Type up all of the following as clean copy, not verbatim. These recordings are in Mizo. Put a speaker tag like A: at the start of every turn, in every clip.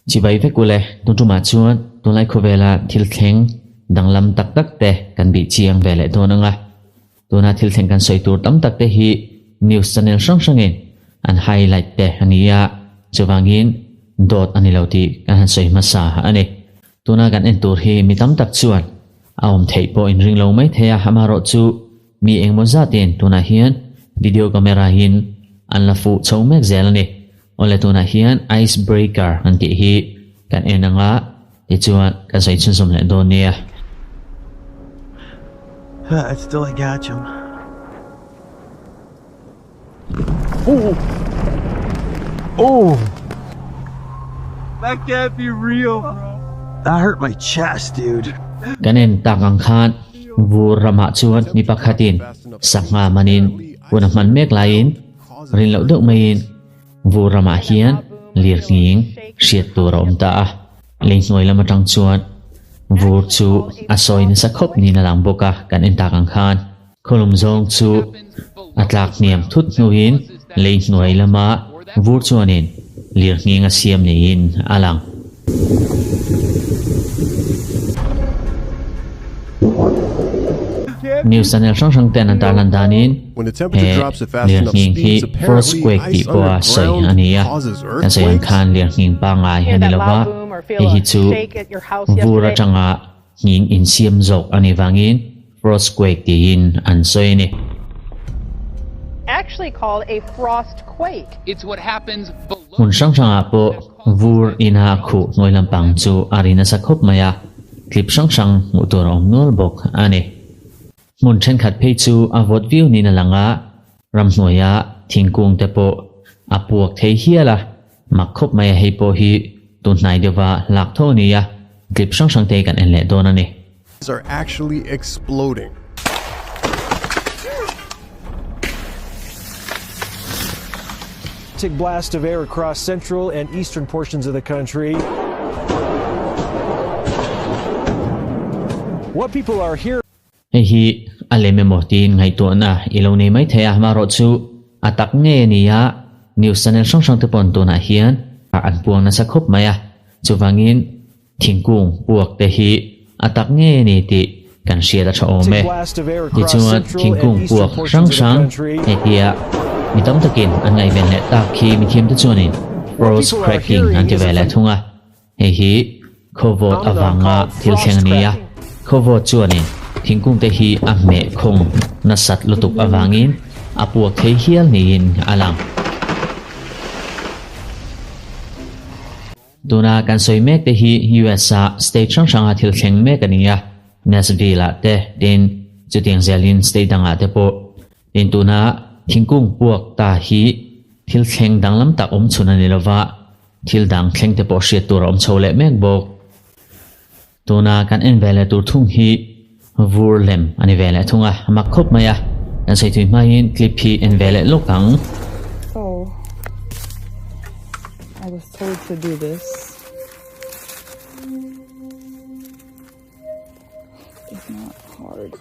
A: Chibai vek ule, tun tumah chuan tunlai khawvela thil thleng danglam tak tak te kan bih chiang ve leh dawn ang a. Tuna thil thleng kan sawi tur tam tak te hi news channel hrang hrangin an highlight te a ni a, chuvangin dawt a ni lo tih kan han sawi hmasa a ni. Tuna kan en tur hi mi tam tak chuan a awm theih pawh inring lo mai thei a, amaherawhchu mi engmaw zatin tunah hian video camera in an la fuh chho mek zel a ni. Awle tunah hian ice breaker an tih hi kan en ang a, tichuan kan sawi chhunzawm leh dawn nia.
B: That's still I got him.
C: Oh! Oh!
B: That can't be real, bro. That hurt my chest, dude.
A: Kan en tak ang khan vur ramah chuan mi pakhatin sangha manin hun a hman mek laiin rin loh deuh maiin vur ramah hian lirnghing hriat tur a awm ta a. Lei hnuai lam atang chuan vur chu a sawi nasa khawp niin a lang bawk a, kan en tak ang khan khawlum zawng chu a tlak hniam thut hnuin lei hnuai lama vur chuanin lirnghing a siam niin a lang. News channel hrang hrang ten an tarlan danin he lirnghing hi Frostquake tih pawha sawi a ni a, kan sawi ang khan lirnghing pangngai a ni lova, hei hi chu vur atanga nghing insiam zawk a nih vangin Frostquake tiin an sawi a ni. Hmun hrang hrangah pawh vur ina khuh hnuai lampang chu a ri nasa khawp mai a, tlip hrang hrang hmuh tur a awm nual bawk a ni. Hmun thenkhat phei chu a vawt viau niin a lang a, ramhnuaia thingkung te pawh a puak thei hial a, mak khawp mai a hei pawh hi tunhnai deuha lak tho a ni a, tlip hrang hrang te hi kan en leh dawn a ni.
D: Are actually exploding.
E: Blast of air across central and eastern portions of the country. What people are hearing.
A: Hei hi a lem emaw tiin ngaihtuahna i lo nei mai thei a, amaherawhchu a tak ngei a ni a, news channel hrang hrang te paw'n tunah hian an puang nasa khawp mai a, chuvangin Thingkung puak te hi a tak ngei a ni tih kan hriat a tha awm e. Tichuan thingkung puak hrang hrang hetia mi tam takin an ngaihven leh tak khi mithiam te chuanin frost cracking an ti ve leh thung a. Hei hi khawvawt avanga thil thleng a ni a, khawvawt chuanin thingkung te hi a hmeh khawng nasat lutuk avangin a puak thei hial niin a lang. Tuna kan sawi mek te hi US a state hrang hranga thil thleng mek a ni a, Nashville ah te tin chutiang zelin state dangah te pawh tin tuna thingkung puak ta hi thil thleng danglam tak awm chhun a ni lova, thil dang thleng te pawh hriat tur a awm chho leh mek bawk. Tuna kan en ve leh tur thung hi vur lem a ni ve leh thung a, a mak khawp mai a, kan sawi thui hmain clip hi en ve leh lawk ang.
F: So, I was told to do this. It's not hard.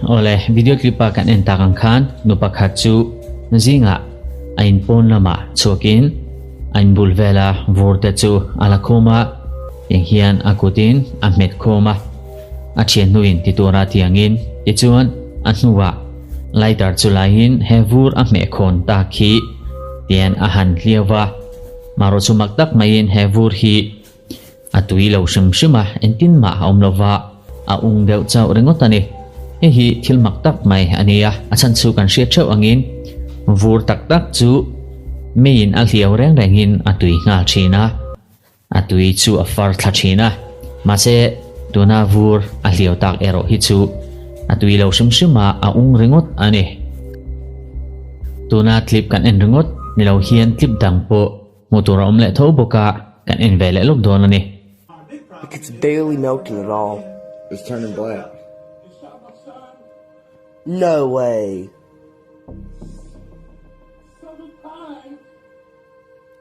A: Awle, video clip a kan en tak ang khan nu pakhat chu zingah a in pawn lamah chhuakin a in bul vela vur te chu a la khawm a, eng hian a kutin a hmet khawm a, a thian hnuin ti tura tiangin tichuan a hnuah lighter chu laiin he vur a hmeh khawn tak hi tian a han hliau va. Marawh chu mak tak maiin he vur hi a tui lo hrim hrim a, engtin mah a awm lo va, a ung deuh chauh ringawt a ni. Hei hi thil mak tak mai a ni a, a chhan chu kan hriat theuh angin vur tak tak chu meiin a hliau reng rengin a tui nghal thin a, a tui chu a far thla thin a, mahse tuna vur a hliau tak erawh hi chu a tui lo hrim hrim a, a ung ringawt a ni. Tuna clip kan en ringawt ni lo hian clip dang pawh hmuh tur a awm leh tho bawk a, kan en ve leh lawk dawn a ni.
G: Like it's barely melting at all.
H: It's turning black.
G: No way.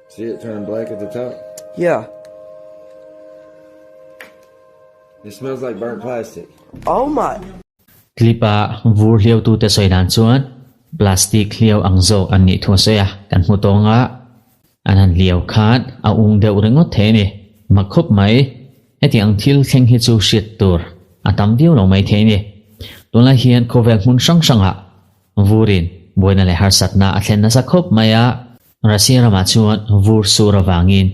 H: See it turning black at the top?
G: Yeah.
H: It smells like burnt plastic.
G: Oh my.
A: Clip-a vur hliautute sawi dan chuan plastic hliau ang zawk an nih thu a sawi a, kan hmu tawng a, an han hliau khan a ung deuh ringawt thei a ni. Mak khawp mai, heti ang thil thleng hi chu hriat tur a tam viau lo mai thei a ni. Tunlai hian khawvel hmun hrang hrangah vurin buaina leh harsatna a thlen nasa khawp mai a, Russia ramah chuan vur sur avangin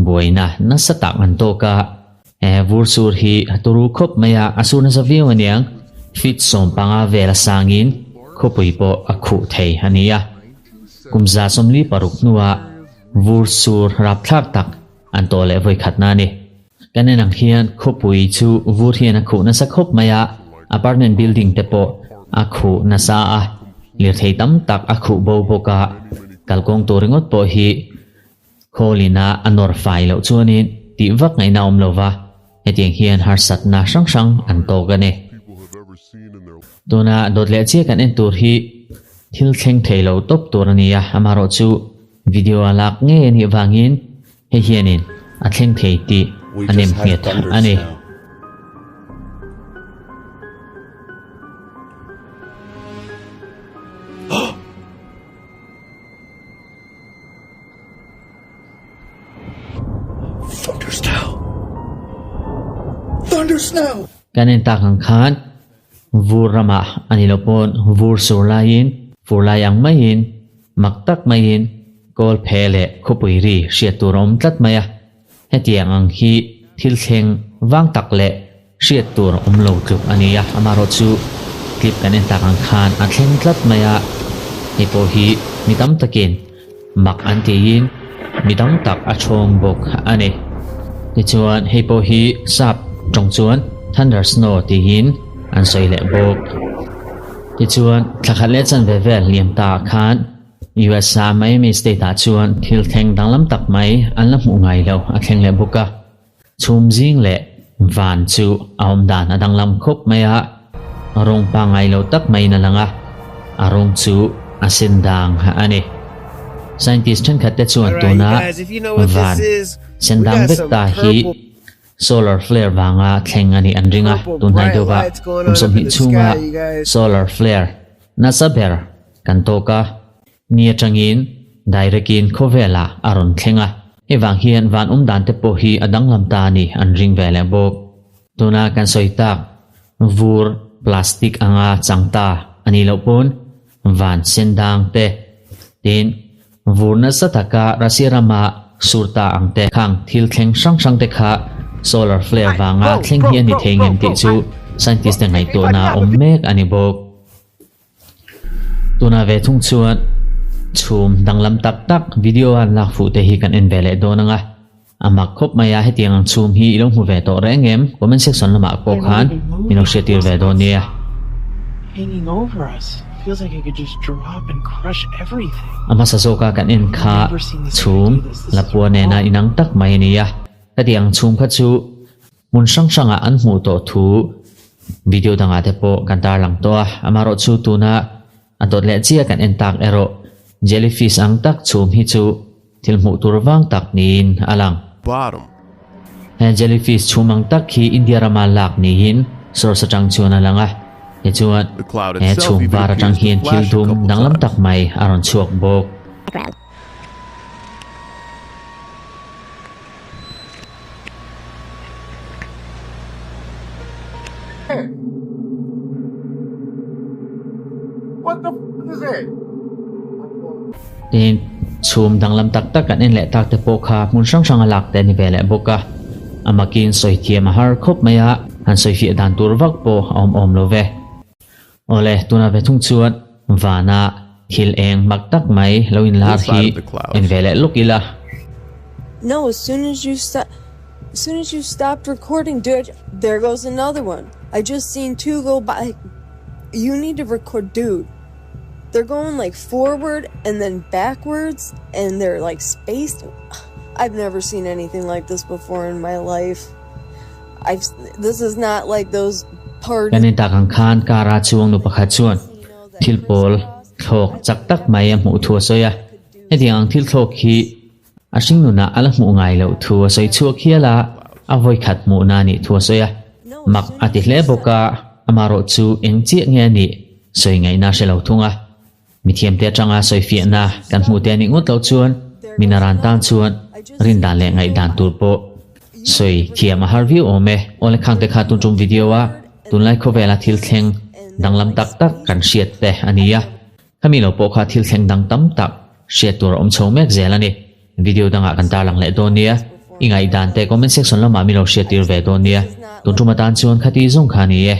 A: buaina nasa tak an tawk a, he vur sur hi a turu khawp mai a, a sur nasa viau aniang, feet 15 vel a sangin khawpui pawh a khuh thei a ni a. Kum 46 hnuah vur sur rapthlak tak an tawh leh vawikhatna a ni. Kan en ang hian khawpui chu vur hian a khuh nasa khawp mai a, apartment building te pawh a khuh nasa a, lirthei tam tak a khuh bo bawk a, kalkawng tur ringawt pawh hi khawlina a nawr fai loh chuanin tih vak ngaihna a awm lo va, hetiang hian harsatna hrang hrang an tawk a ni. Tuna dawt leh chiah kan en tur hi thil thleng thei lo tawp tur a ni a, amaherawhchu video a lak ngei a nih vangin Hei hianin a thleng thei tih
H: We
A: a nem
H: just had
A: nghet
H: thunder
A: a ni.
H: snow. Thunder snow. Thunder snow.
A: Kan en tak ang khan vur ramah a ni lo pawn vur sur laiin fur lai ang maiin Mak tak maiin kawl phe leh khawpui ri hriat tur a awm tlat mai a, hetiang ang hi thil thleng vang tak leh hriat tur awm lo tluk a ni a, amaherawh chu clip kan en tak ang khan a thleng tlat mai a, hei pawh hi mi tam takin mak an tiin mi dang tak a chhawng bawk a ni. Tichuan hei pawh hi sap tawng chuan thunder snow tiin an sawi leh bawk. Tichuan, thla khat leh chanve vel liam ta ah khan USA Miami state ah chuan thil thleng danglam tak mai an la hmuh ngai lo a thleng leh bawk a. Chhum zing leh van chu a awm dan a danglam khawp mai a, rawng pangngai lo tak maiin a lang a, a rawng chu a sen dang a ni. Scientist thenkhat te chuan tuna van sen dang vek ta hi Solar flare vanga thleng a nih an ring a, tunhnai deuhah kum 20 chhunga solar flare nasa ber kan tawk a, ni atangin direct in khawvelah a rawn thleng a, hei vang hian van awm dan te pawh hi a danglam ta a nih an ring ve leh bawk. Tuna kan sawi tak vur plastic anga chang ta a nih loh pawn van sen dang te tin Vur nasa taka Russia rama sur ta ang te khang thil thleng hrang hrang te kha solar flare vanga thleng hi a ni thei ngem tih chu scientist te ngaihtuahna a awm mek a ni bawk. Tuna ve thung chuan chhum danglam tak tak video a an lak fuh te hi kan en ve leh dawn ang a, a mak khawp mai a hetiang ang chhum hi i lo hmu ve tawh reng em? Comment section lamah pawh khan min lo hriattir ve dawn nia.
I: Hanging over us feels like it could just drop and crush everything.
A: A hmasa zawka kan en kha chhum lapua nena inang tak mai a ni a, khatiang chhum kha chu hmun hrang hrangah an hmuh tawh thu video dangah te pawh kan tarlang tawh a, amaherawh chu tuna a dawt leh chiah kan en tak erawh jellyfish ang tak chhum hi chu Thil hmuh tur vang tak niin a lang.
D: Bottom.
A: He jellyfish chhum ang tak hi India rama lak niin source atang chuan a lang a. Tichuan,
D: The cloud
A: he
D: itself
A: chhum
D: even
A: var atang
D: appears to
A: hian thil
D: flash a
A: dum
D: couple
A: danglam
D: times.
A: tak mai a rawn chhuak bawk.
H: What the f is that?
A: Tin, chhum danglam tak tak kan en leh tak te pawh kha hmun hrang hrang a lak te a ni ve leh bawk a. A makin sawi thiam a har khawp mai a, han sawi fiah dan tur vak pawh a awm awm lo ve. Awle, tuna ve thung chuan vana thil eng mak tak mai lo inlar
D: Inside
A: hi
D: of the clouds.
A: en ve leh lawk ila.
F: No, as soon as you sto- as soon as you stopped recording, dude, there goes another one. I just seen two go by. You need to record, dude. They're going like forward and then backwards and they're like spaced. I've never seen anything like this before in my life. I've this is not like those parties.
A: Kan en tak ang khan car a chuang nu pakhat chuan thil pawl thlawk chak tak mai a hmuh thu a sawi a. Hetiang ang thil thlawk hi a hringnunah a la hmuh ngai loh thu a sawi chhuak hial a, a vawi khat hmuhna a nih thu a sawi a. Mak a ti hle bawk a, amarawh chu eng chiah nge a nih sawi ngaihna a hre lo thung a. Mithiamte atanga sawifiahna kan hmuh te a nih ngawt loh chuan minaran tan chuan rindan leh ngaihdan tur pawh sawi thiam a har viau awm e. Awle khangte kha tun tum video a tunlai khawvela thil thleng danglam tak tak kan hriat te a ni a. Khami lo pawh kha thil thleng dang tam tak hriat tur a awm chho mek zel a ni. Video dangah kan tarlang leh dawn nia. I ngaihdan te comment section lamah min lo hriat tir ve dawn nia. Tun tum atan chuan khati zawng kha a ni e.